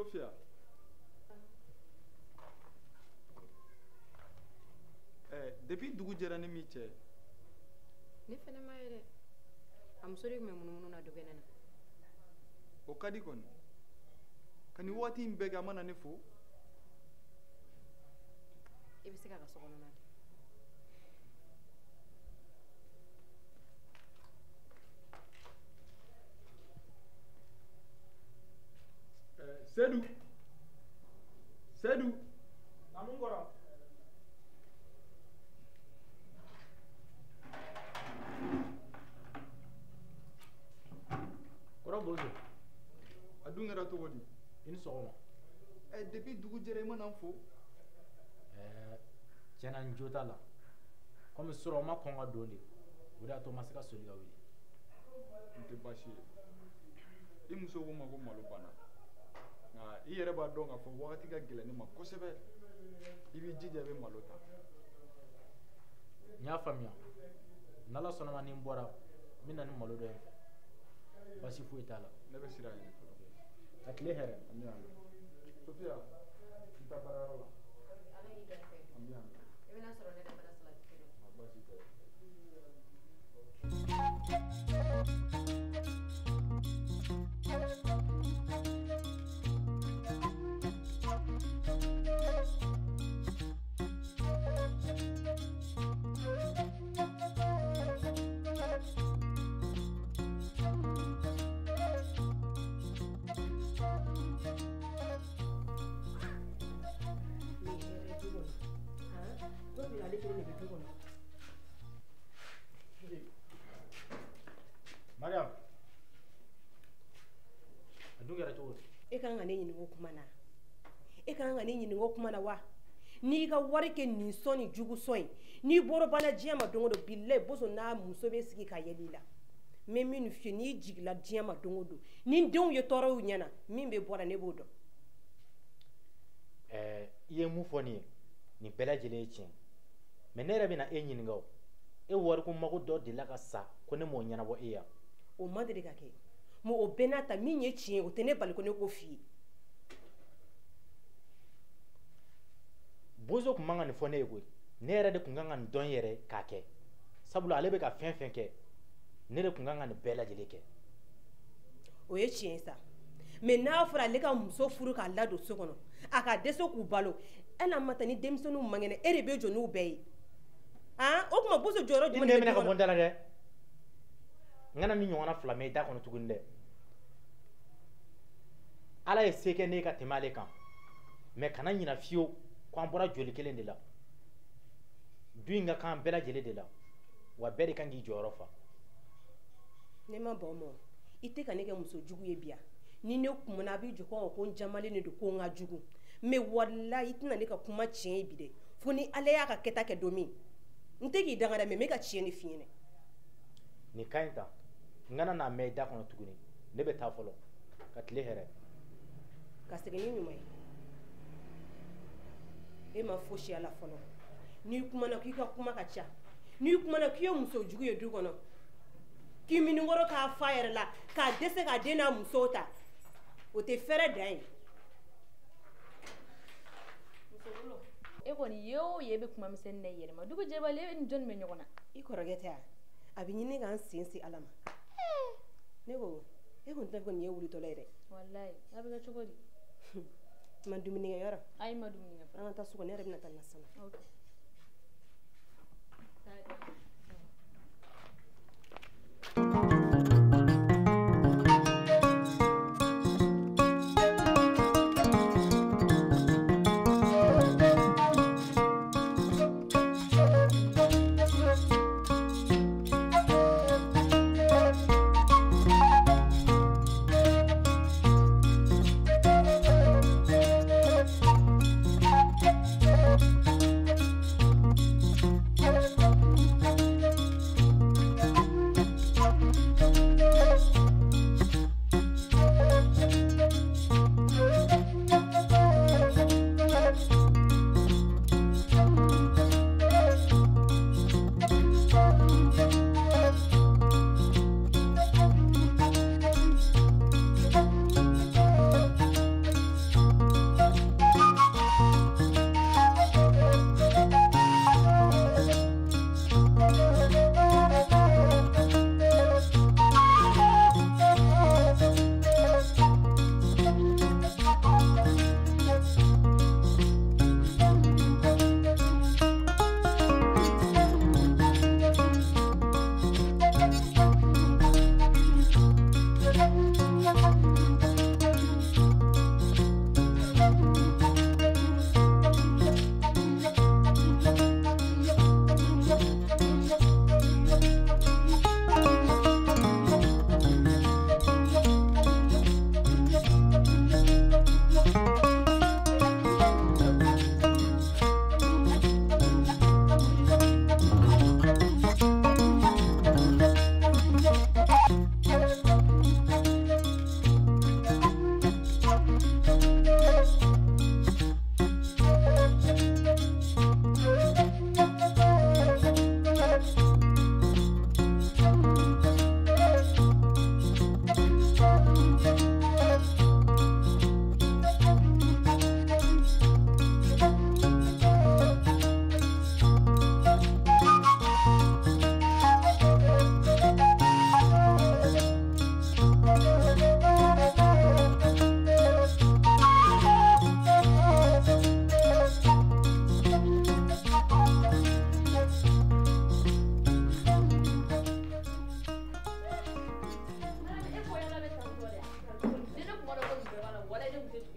Sofia. Depuis dugu jɛra ne m'i cɛ. Ne fɛnɛ ma ye dɛ. A muso de tun bɛ munumunu na dukɛnɛ na. O ka di kɔni. Ka nin waati in bɛɛ kɛ a ma na ne fo. I bɛ se k'a ka so kɔnɔna de. Seydou. Seydou. Naamu kɔrɔ. Kɔrɔ Bozo. A dun kɛra cogo di? I ni sɔgɔma. Depuis dugu jɛra i ma na n fo. Tiɲɛ na n jo t'a la. Komi surɔ n ma kɔn ka don de. O de y'a to n ma se ka soli ka wuli. N tɛ baasi ye. I muso ko n ma ko malo banna. Nka i yɛrɛ b'a dɔn k'a fɔ wagati ka gɛlɛn ne ma kosɛbɛ. I b'i jija i bɛ malo ta. N y'a faamuya. N'Ala sɔnna ma ni n bɔra, n bɛ na ni malo dɔ ye n fɛ. Baasi foyi t'a la. Ne bɛ sira ɲini fɔlɔ. Ka tile hɛrɛ. Ami ami. Sofia, n taa baarayɔrɔ la. Ala y'i garisɛgɛ. Ami ami. I bɛna sɔrɔ ne yɛrɛ fana salati feere. Baasi tɛ. Mariam, a dun kɛra cogo di? E kan ka ne ɲininka o kuma na. E kan ka ne ɲininka o kuma na wa? N'i ka wari kɛ nin sɔn ni jugu sɔn ye, n'i bɔra bana diɲɛ ma don o don, bilayi Bozo n'a muso bɛ sigi ka yɛlɛ i la. N bɛ min f'i ye, n'i jigila diɲɛ ma don o don, ni n denw ye tɔɔrɔ y'u ɲɛ na, min bɛ bɔ a la ne b'o dɔn. I ye mun fɔ nin ye, nin bɛɛ lajɛlen ye tiɲɛ. Mais ne yɛrɛ bɛna e ɲininka o. E wariko mago dɔ delila ka sa ko ne m'o ɲɛnabɔ e ya. O ma deli ka kɛ. Mais o bɛɛ n'a ta min ye tiɲɛ ye, o tɛ ne bali ko ne k'o f'i ye. Bozo tun man ka nin fɔ ne ye koyi. Ne yɛrɛ de tun kan ka nin dɔn yɛrɛ k'a kɛ. Sabula ale bɛ ka fɛn fɛn kɛ, ne de tun kan ka nin bɛɛ lajɛlen kɛ. O ye tiɲɛ ye sa. Mais n'a fɔra ale ka muso furu k'a ladon so kɔnɔ, a ka dɛsɛ k'u balo, e n'a ma taa ni denmisɛnninw man kɛnɛ, e de bɛ jɔ n'u bɛɛ ye. O tuma Bozo jɔyɔrɔ jumɛn de bɛ I nɛn bɛna ka du kɔnɔ? bɔ n da la dɛ. N kana ni ɲɔgɔnna fila mɛn i da kɔnɔ tuguni dɛ. Ala ye se kɛ ne ye ka tɛmɛ ale kan. Mais kana ɲina fiyewu ko an bɔra joli kelen de la. Du in ka kan bɛɛ lajɛlen de la. Wa bɛɛ de kan k'i jɔyɔrɔ fa. Ne ma ban o ma. I tɛ ka ne kɛ muso jugu ye bi yan. Ni ne kumana a b'i jɔ ko n jamalen de don, ko n ka jugu. Mais walayi i tɛna ne ka kuma tiɲɛ ye bi dɛ. Fo ni Ala y'a ka kɛta kɛ don min. N tɛ k'i danga dɛ, mais n bɛ ka tiɲɛ de f'i ɲɛna. Nin ka ɲi tan. N kana n'a mɛn i da kɔnɔ tuguni. Ne bɛ taa fɔlɔ. Ka tile hɛrɛ. Ka segin ni ɲuman ye. E ma fosi a la fɔlɔ. N'i kumana k'i ka kuma ka ca. N'i kumana k'i ye muso jugu ye du kɔnɔ. K'i mininkɔrɔ k'a fa yɛrɛ la, k'a dɛsɛ k'a den n'a muso ta. O tɛ fɛrɛ dan ye. Muso e kɔni ye o ye e bɛ kuma misɛnnin na i yɛrɛ ma. Dugu jɛbali e ni jɔnni bɛ ɲɔgɔn na? I kɔrɔkɛ tɛ wa? A bɛ ɲini k'an sen se Ala ma. Ne ko, e kɔni t'a fɔ nin ye wulitɔla ye dɛ. Walayi, a bɛ kɛ cogo di? Ma dumuni kɛ yɔrɔ? Ayi, ma dumuni kɛ fɔlɔ. An ka taa so kɔnɔ, ne yɛrɛ bɛna taa na sama. Ok. Thank you.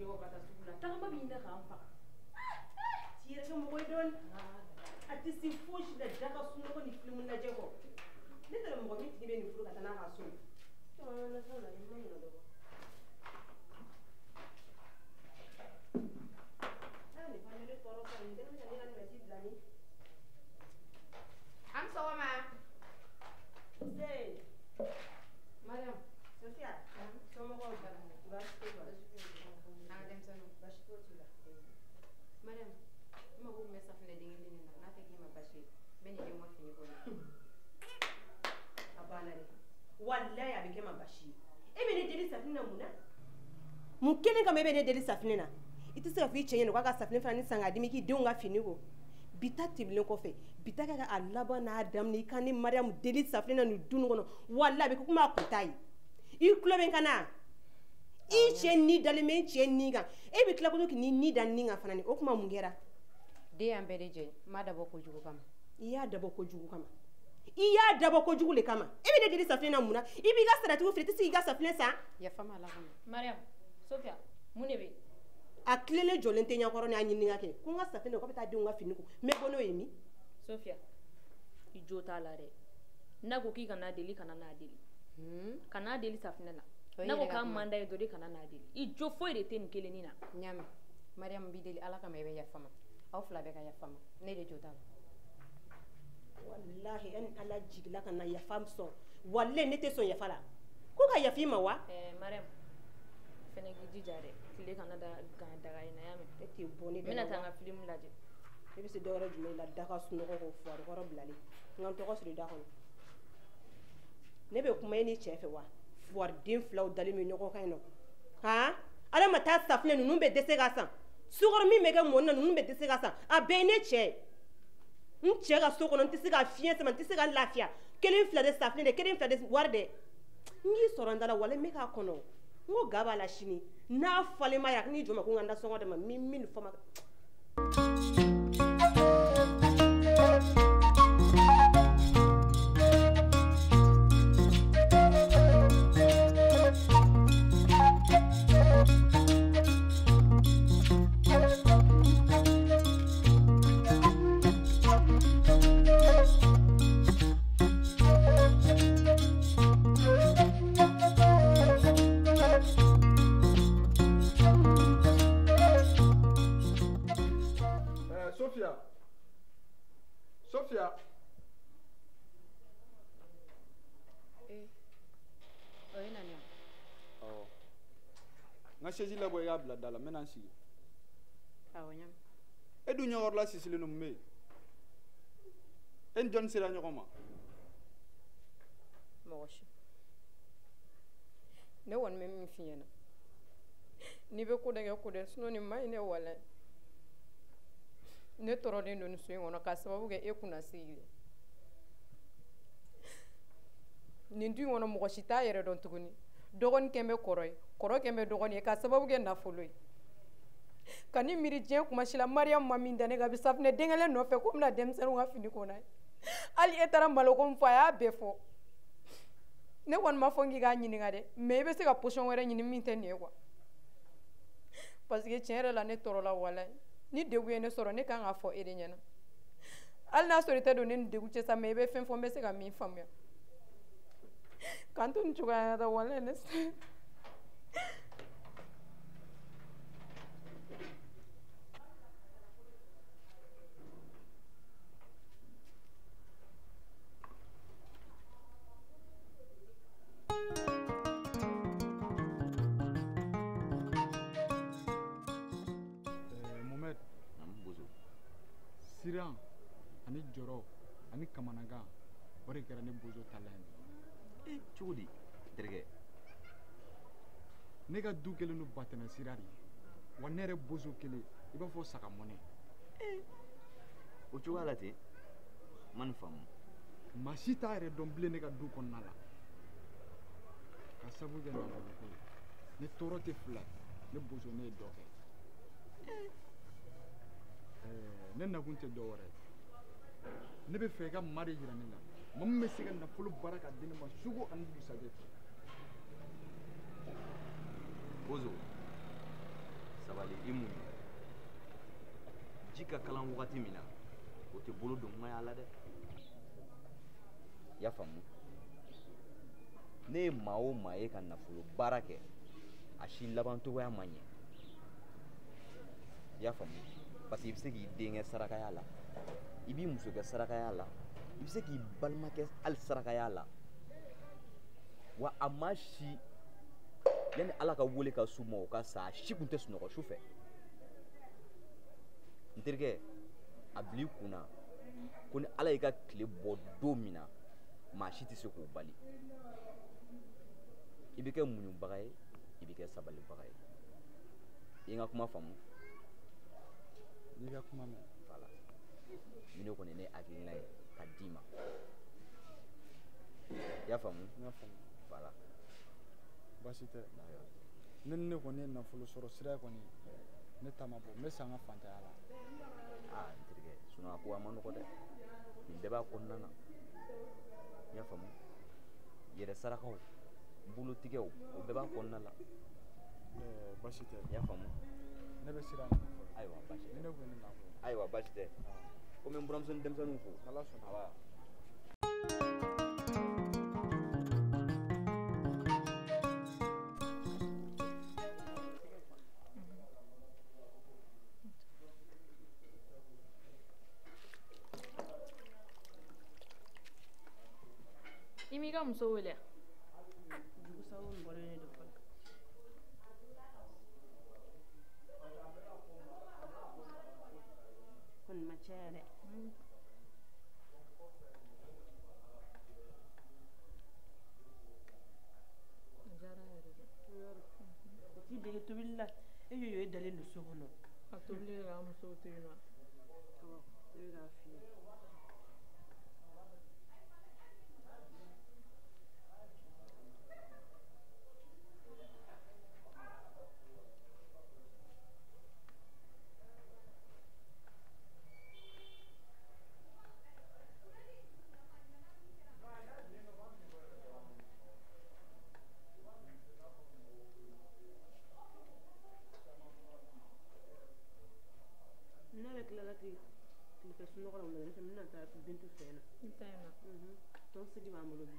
jɛgɛ ka taa sugu la. Tagama bɛ ɲinɛ k'an faga. T'i yɛrɛ kɛ mɔgɔ ye dɔɔni. A tɛ se fosi la da ka sunɔgɔ ni filimu lajɛ kɔ. Ne taara mɔgɔ min tigi bɛ nin furu ka taa n'a ka so. Caman na fɛnw na ni ma ɲinɛ dɔ kɔ. Aa nin fana ne tɔɔrɔ sa nin kɛlen bɛ ka ne ka nɛgɛsi bila min. An sɔgɔma. Nse. Mariam. Sofia. Somɔgɔw baasi tɛ An ka denmisɛnninw. Baasi foyi t'u la. Mariam, n mago tun bɛ safunɛ den kelen de la n'a tɛ k'i ma baasi ye. N bɛ nin denw ka fini ko la. A banna dɛ. Walayi a bɛ kɛ ma baasi ye. E bɛ ne deli safunɛ na mun na? Mun kelen kama e bɛ ne deli safunɛ na? I tɛ se ka fɔ i cɛ ɲɛna k'a ka safunɛ fana ni san k'a d'i ma i k'i denw ka fini ko. Bi ta tɛmɛnen kɔfɛ, bi ta kɛ a laban n'a daminɛ i ka ne Mariam deli safunɛ na nin du nin kɔnɔ. Walayi a bɛ kɛ komi a kun t'a ye. I tulo bɛ n kan na? I cɛ ni dalen bɛ n cɛ ni kan. E bɛ tila ko k'i ni da ni kan fana ni o kuma mun kɛra? Den y'an bɛɛ de jɛ, n m'a dabɔ kojugu kama. I y'a dabɔ kojugu kama. I y'a dabɔ kojugu de kama. E bɛ ne deli safunɛ na mun na? I b'i ka saratigiw feere, i tɛ se k'i ka safunɛ san? Yafa ma Ala kama. Mariam, Sofia, mun de bɛ yen? A tilennen jɔlen tɛ ɲɛkɔrɔ ni a ɲininka kɛ. Ko n ka safunɛ k'o bɛ taa denw ka fini ko. N bɛ bɔ n'o ye min? Sofia, i jo t'a la dɛ. N'a ko k'i kana deli, kana n'a deli. Kana deli safunɛ la. N'a ko k'a man d'a ye dɔrɔn i kana n'a deli. I jo foyi de tɛ nin kelennin na. N y'a mɛn. Mariam b'i deli Ala kama i bɛ yafa ma. Aw fila bɛɛ ka yafa ma. Ne de jo t'a la. Walahi yani Ala jigila ka na yafa sɔn. Walahi ne tɛ sɔn yafa la. Ko ka yafa i ma wa? Mariam, fɛnɛ k'i jija dɛ. Tile kana da gan daga in na, y'a mɛn? E tɛ bɔ ne da la. N bɛna taa n ka filimu lajɛ. E bɛ se dɔwɛrɛ jumɛn la da ka sunɔgɔ kɔ fuwari kɔrɔ bilalen. N ka n tɔgɔ sɔrɔ i da kɔnɔ. Ne bɛ kuma e ni cɛ fɛ wa? Fuwari den filaw dalen bɛ ɲɔgɔn kan yen nɔ. Han? Ala ma taa safunɛ ninnu bɛ dɛsɛ ka san. Sukaro min bɛ kɛ mɔni na ninnu bɛ dɛsɛ ka san. A bɛɛ ye ne cɛ ye. N cɛ ka so kɔnɔ n tɛ se ka fiɲɛ sama, n tɛ se ka lafiya. Kelen fila de safunɛ dɛ, kelen fila de wari dɛ. N k'i sɔrɔ n da la walayi n bɛ k'a kɔnɔ. N ko ga b'a la sini. N'a falen ma ye a n'i jɔ ma ko n ka nasɔngɔ d'a ma min fɔ ma. Sofia. Sofia. O ye nani ye? Awɔ. N ka chaise labɔ i k'a bila da la, n bɛna n sigi. Awɔ, n y'a mɛn. E dun ɲɛkɔrɔla sisilen don, mun bɛ yen? E ni jɔnni sera ɲɔgɔn ma? Mɔgɔ si. Ne kɔni bɛ min f'i ɲɛna, n'i bɛ ko dɔ kɛ ko dɔ sinon nin man ɲi ne walayi. Ne tɔɔrɔlen don nin so in kɔnɔ k'a sababu kɛ e kunnasigi ye. Nin du in kɔnɔ mɔgɔ si t'a yɛrɛ dɔn tuguni. Dɔgɔnin kɛn bɛ kɔrɔ ye, kɔrɔ kɛn bɛ dɔgɔnin ye k'a sababu kɛ nafolo ye. Ka ni miiri diɲɛ kuma si la Mariam ma min da ne kan, a bɛ safunɛ den kelen nɔfɛ ko n bɛna denmisɛnninw ka fini ko n'a ye. Hali e taara maloko min fɔ a y'a bɛɛ fɔ. Ne kɔni ma fɔ n k'i k'a ɲininka dɛ, mais i bɛ se ka position wɛrɛ ɲini min tɛ nin ye quoi. Parce que tiɲɛ yɛrɛ la ne tɔɔrɔla walayi. Ni degun ye ne sɔrɔ ne kan k'a fɔ e de ɲɛna. Hali n'a sɔrɔ i tɛ don ne ni degun cɛ sa, mais i bɛ fɛn fɔ n bɛ se ka min faamuya. K'an to nin cogoya in na walayi ne se. Mohamed. Siran ani jɔrɔ ani kamanagan o de kɛra ne bozo tala ye. Cogo di terikɛ? Ne ka du kelen don batɛmɛ sira de ye, wa ne yɛrɛ bozo kelen i b'a fɔ saga mɔnɛ. O cogoya la ten, n ma nin faamu. Maa si t'a yɛrɛ dɔn bilen ne ka du kɔnɔna la ka sababu kɛ nafoloko ye. Ne tɔɔrɔ tɛ fila ye, ne bozo ne ye dɔ kɛ. Ne nakun tɛ dɔwɛrɛ ye, ne bɛ fɛ i ka maa de yira ne la, maa min bɛ se ka nafolo baara ka di ne ma sugu ani dugusajɛ. Bozo, Sabali i muɲu. Ji ka kalan wagati min na, o tɛ bolo don kuma y'a la dɛ. I y'a faamu? Ne ye maa o maa ye ka nafolo baara kɛ, a si laban cogoya ma ɲɛ. I y'a faamu? Parce que i bɛ se k'i denkɛ sarakaya la, i b'i muso kɛ sarakaya la, i bɛ se k'i balimakɛ hali sarakaya la. Wa a ma si yanni Ala ka wele ka s'u ma o ka sa, a si kun tɛ sunɔgɔ su fɛ. N terikɛ, a bil'i kun na ko ni Ala y'i ka tile bɔ don min na, maa si tɛ se k'o bali. I bɛ kɛ muɲubaga ye, i bɛ kɛ sabalibaga ye. I ye n ka kuma faamu? N'i ka kuma mɛn. Voilà. Ni ne kɔni ne hakilina ye ka d'i ma. I y'a faamu? N y'a faamu. Voilà. Baasi tɛ. Ne ni ne kɔni ye nafolo sɔrɔ sira kɔni, ne ta ma bɔ, n bɛ sa n ka fantanya la. Aa n terikɛ, sinon a ko a ma nɔgɔ dɛ. Nin bɛɛ b'a kɔnɔna na. I y'a faamu? Yɛrɛ sarakaw, bolotigɛw, o bɛɛ b'a kɔnɔna la. Baasi tɛ. I y'a faamu? Ne bɛ siran nin fɔlɔ. Ayiwa baasi tɛ. Ni ne kun ye ne nafolo. Ayiwa baasi tɛ. Komi n buramuso ni denmisɛnninw fo. Ala sɔnna. Awa. I m'i ka muso wele? Jugusago min bɔlen de don fɔlɔ. Kɔni ma caya dɛ. A diyara yɛrɛ dɛ. O t'i dege tobili la, e y'o ye dalen don so kɔnɔ. A tobili la, an musow to yen nɔ. Awɔ, ne bɛ k'a f'i ye. Ne yɛrɛ tilala k'i sunɔgɔ la wula fɛ, n bɛna taa Bintu fɛ yen nɔ. I bɛ taa yen nɔ? Tɔn sigi b'an bolo bi.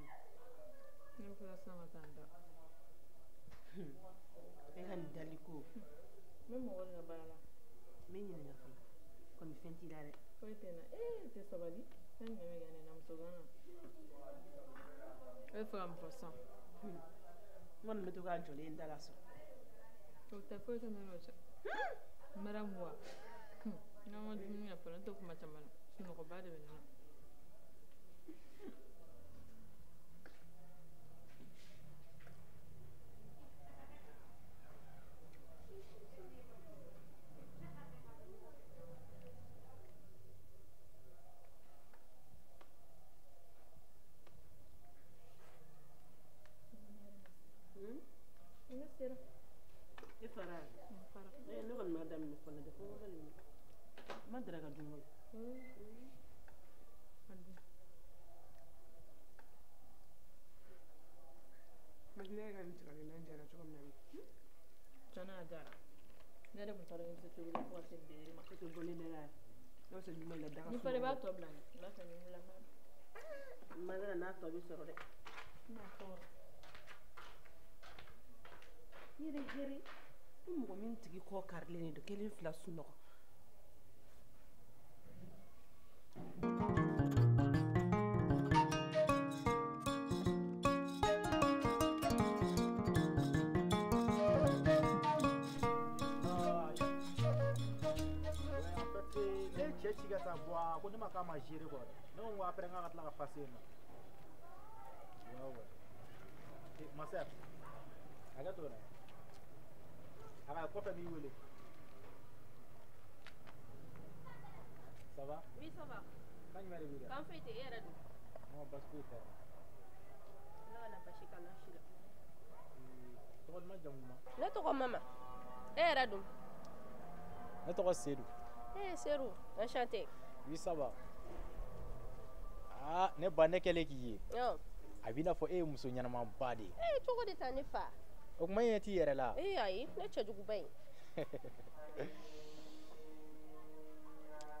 Ne bɛ tila sisan ka taa n da. E ka nin dali ko. N bɛ mɔgɔ de ka baara la. N bɛ ɲininka fɔlɔ. Kɔni fɛn t'i la dɛ. Foyi tɛ n na. Ee tɛ sabali. Fɛn jumɛn bɛ kɛ ne na muso gana? E bɛ fɛ ka mun fɔ sisan? N kɔni bɛ to k'a jɔlen da la sɔn. O tɛ foyi tɛ ne n'o cɛ. Mariamu wa? N'an ma dumuni kɛ fɔlɔ, ne tɛ kuma caman na. Sunɔgɔba de bɛ ne na. Ne sera. E fara? N fara. Ne kɔni m'a daminɛ fɔlɔ dɛ, kɔngɔ de bɛ ne. N ma daraka dun koyi. A dun. Ne yɛrɛ ka nin tigadɛgɛna jara cogo min na. Tiɲɛna a jara. Ne yɛrɛ kun t'a dɔn n bɛ se tobili la fo ka se nin degere ma. E tɛ bɔlen ne la. N'o tɛ ɲuman la daga. Ni fana i b'a tɔ bila n ɲɛ. N b'a fɛ ni n wulila n b'a dun. N ma dala n'a tɔ bɛ sɔrɔ dɛ. N b'a tɔɔrɔ. N yɛrɛ hɛrɛ. Ni mɔgɔ min tigi kɔ karilen de don, kelen fila sunɔgɔ. Ne ye cɛ ci ka taa bɔ a ko ne ma k'a ma gérer quoi. Ne ko après n k'a ka tila ka passer yen nɔ. Ouais ouais. Eh, ma sœur, hakɛ to dɛ. A ka kɔfɛ n b'i wele. Ça va? Oui, ça va. Kan jumɛn de b'i la? Kan foyi tɛ, e yɛrɛ dun? Non, baasi foyi tɛ. Ala kana basi k'an na si la. Tɔgɔ duman jamu duman? Ne tɔgɔ Mama. E yɛrɛ dun? Ne tɔgɔ Sedu. Eh, Sedu, enchanté. Oui, ça va. Ah, ne ba ne kɛlen k'i ye. Ɔn. A b'i n'a fɔ e ye muso ɲɛnamaba de ye. Eh, cogo di tan ne fa? O kuma e ɲɛ t'i yɛrɛ la? Eh, ayi, ne cɛjuguba in.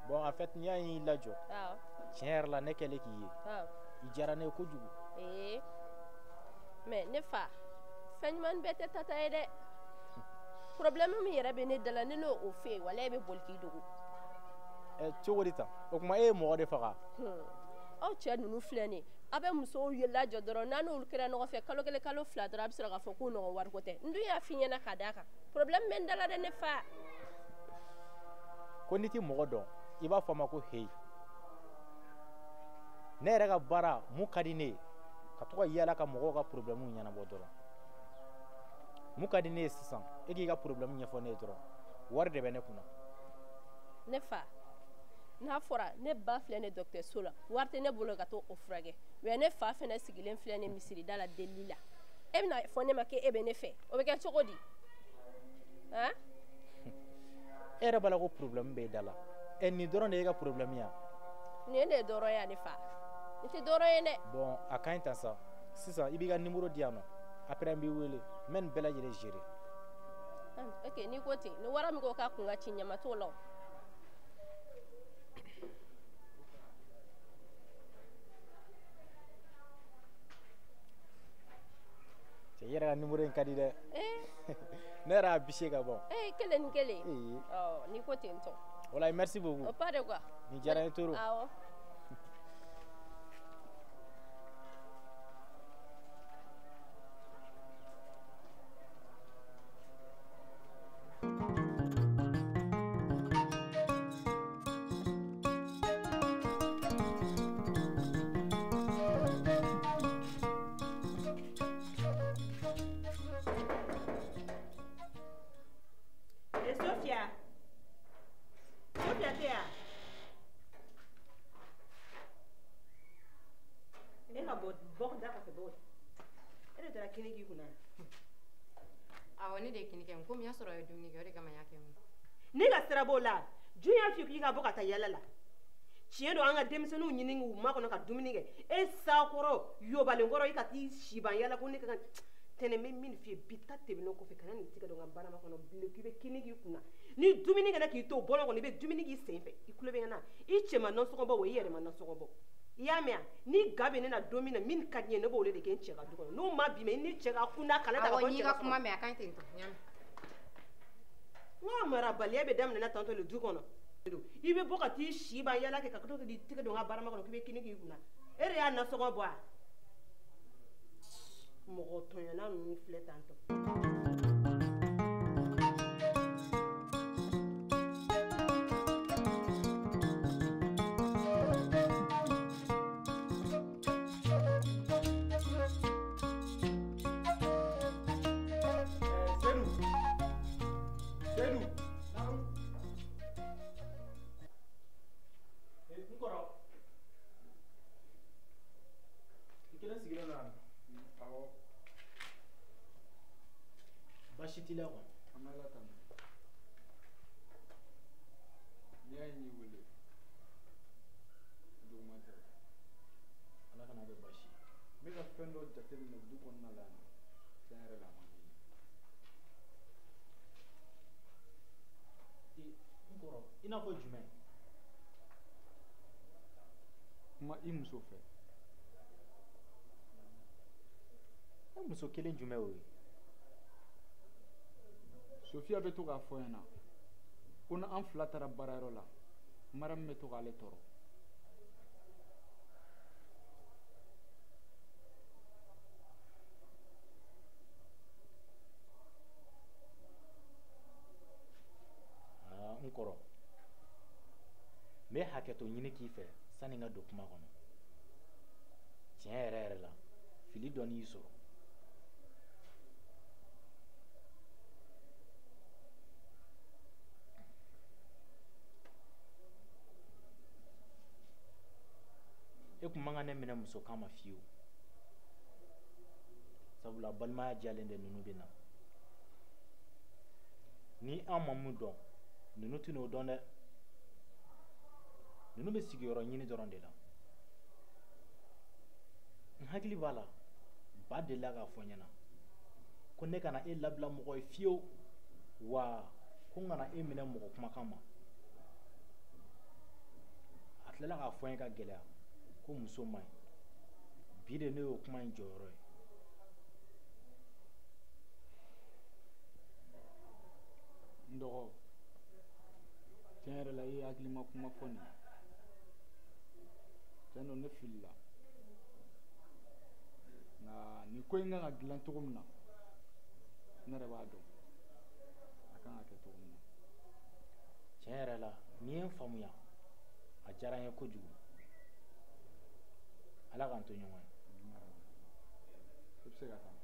Bon, en fait, n'i y'a y'i lajɔ. Awɔ. Tiɲɛ yɛrɛ la ne kɛlen k'i ye. Awɔ. I diyara ne ye kojugu. Ee. Mais ne fa, fɛn ɲuman bɛɛ tɛ tata ye dɛ. Problème min yɛrɛ bɛ ne da la, ne n'o o fɛ yen, walayi e bɛ boli k'i dogo. Ɛ cogo di tan? O tuma e ye mɔgɔ de faga? Aw cɛ ninnu filɛ nin ye, a bɛ musow lajɔ dɔrɔn, n'a n'olu kɛra ɲɔgɔn fɛ kalo kelen kalo fila dɔrɔn, a bɛ sɔrɔ k'a fɔ k'u nɔgɔn wariko tɛ. N dun y'a f'i ɲɛna ka d'a kan, problème bɛ n da la dɛ ne fa. Ko n'i tɛ mɔgɔ dɔn, i b'a fɔ a ma ko heyi. Ne yɛrɛ ka baara mun ka di ne ye, ka to ka yaala ka mɔgɔw ka problème ɲɛnabɔ dɔrɔn. Mun ka di ne ye sisan, e k'i ka problème ɲɛfɔ ne ye dɔrɔn, wari de bɛ ne kunna. Ne fa, n'a fɔra ne ba filɛ ne dɔgɔtɔrɔso la, wari tɛ ne bolo ka t'o furakɛ. Mais ne fa fɛnɛ sigilen filɛ ne misirida la delili la. E bɛna fɔ ne ma k'e bɛ ne fɛ, o bɛ kɛ cogo di? Han? E yɛrɛ b'a la ko problème b'e da la. Ɛ nin dɔrɔn de y'e ka problème ye wa? Nin ye ne dɔrɔn ye ne fa. Nin tɛ dɔrɔn ye dɛ. Bon, a ka ɲi tan sa. Sisan i b'i ka numéro di yan nɔ. Après n b'i wele, n bɛ nin bɛɛ lajɛlen gérer. Ok, n'i ko ten, ni wari min ko k'a kun ka ci ɲama t'o la o. Cɛ, i yɛrɛ ka numéro in ka di dɛ. Ee. Ne yɛrɛ y'a bise ka ban. Ee, kelen ni kelen. Ee. Ɔ, n'i ko ten tɔ. Walayi, merci beaucoup. O pas de quoi. Nin diyara n ye trop. Awɔ. Sofia. Sofia tɛ yan? E ka bɔ bɔ da kɔfɛ bɔ. E de taara kini k'i kunna. Awɔ, ne de ye kini kɛ, komi y'a sɔrɔ a ye dumuni kɛ, o de kama n y'a kɛ n kun. Ne ka sira b'o la. Jɔn y'a f'i ye k'i ka bɔ ka taa yala la? Tiɲɛ don, an ka denmisɛnninw ɲini k'u makɔnɔ ka dumuni kɛ. E sakɔrɔ yobalenkɔrɔ, i ka t'i siban yala ko ne ka kan. Tɛnɛ, n bɛ min f'i ye bi, ta tɛmɛnen kɔfɛ, kana n'i tigɛ don n ka barama kɔnɔ bilen k'i bɛ kini k'i kunna. Ni dumuni kɛra k'i to bɔlɔn kɔnɔ, i bɛ dumuni k'i sen fɛ. I tulo bɛ n na. I cɛ ma nasɔngɔ bɔ, o i yɛrɛ ma nasɔngɔ bɔ. I y'a mɛn wa? Ni ga bɛ ne na don min na, min ka di n ye, ne b'o de kɛ n cɛ ka du kɔnɔ. N'o ma b'i ma, i ni cɛ ka kunda kala ta ka bɔ Awɔ, n n'i cɛ ka ka so kuma kɔnɔ. mɛn, a ka ɲi ten tɔ. N y'a mɛn. N ka marabaliya bɛ daminɛ na tantɔ le du kɔnɔ. I bɛ bɔ ka t'i si ban yala kɛ ka to k'i tigɛ don n ka barama kɔnɔ k'i bɛ kini k'i kunna. E de y'a nasɔngɔ bɔ wa? Mɔgɔ tɔɲɔna ninnu filɛ tantɔ. Seydou. Seydou. N kɔrɔ. I kelen sigilen don yan. Awɔ. Baasi t'i la kɔni? An bɛ Ala tanu. N'i y'a ye n y'i wele, juguman tɛ. Ala kana kɛ baasi ye. N bɛ ka fɛn dɔ jateminɛ du kɔnɔna la yan nɔ. Tiɲɛ yɛrɛ la, a man di n ye. N kɔrɔ, i n'a fɔ jumɛn? Kuma i muso fɛ. E muso kelen jumɛn o ye? Sofiya bɛ to k'a fɔ n ɲɛna ko ni an fila taara baarayɔrɔ la, Mariam bɛ to k'ale tɔɔrɔ. Aa, n kɔrɔ, n bɛ hakɛto ɲini k'i fɛ sani n ka don kuma kɔnɔ. Tiɲɛ yɛrɛ yɛrɛ la, fili dɔɔni y'i sɔrɔ. E kun man kan ne minɛ muso kan ma fiyewu, sabula balimaya diyalen de ninnu bɛ na. Ni an ma mun dɔn, ninnu tɛn'o dɔn dɛ. Ninnu bɛ sigiyɔrɔ ɲini dɔrɔn de la. N hakili b'a la, ba delila k'a fɔ n ɲɛna ko ne kana e labila mɔgɔ ye fiyewu, wa Ko n kana e minɛ mɔgɔ kumakan ma. A tilala k'a fɔ n ye ka gɛlɛya ko muso man ɲi. Bi de ne y'o kuma in jɔyɔrɔ ye. N dɔgɔ, tiɲɛ yɛrɛ la i ye hakilima kuma fɔ nin ye. Tiɲɛ don, ne filila, nka nin ko in kan ka dilan cogo min na, ne yɛrɛ b'a dɔn a kan ka kɛ cogo min na. Tiɲɛ yɛrɛ la, n'i ye n faamuya, a diyara n ye kojugu. Ala k'an to ɲɔgɔn ye. I bɛ se ka taa.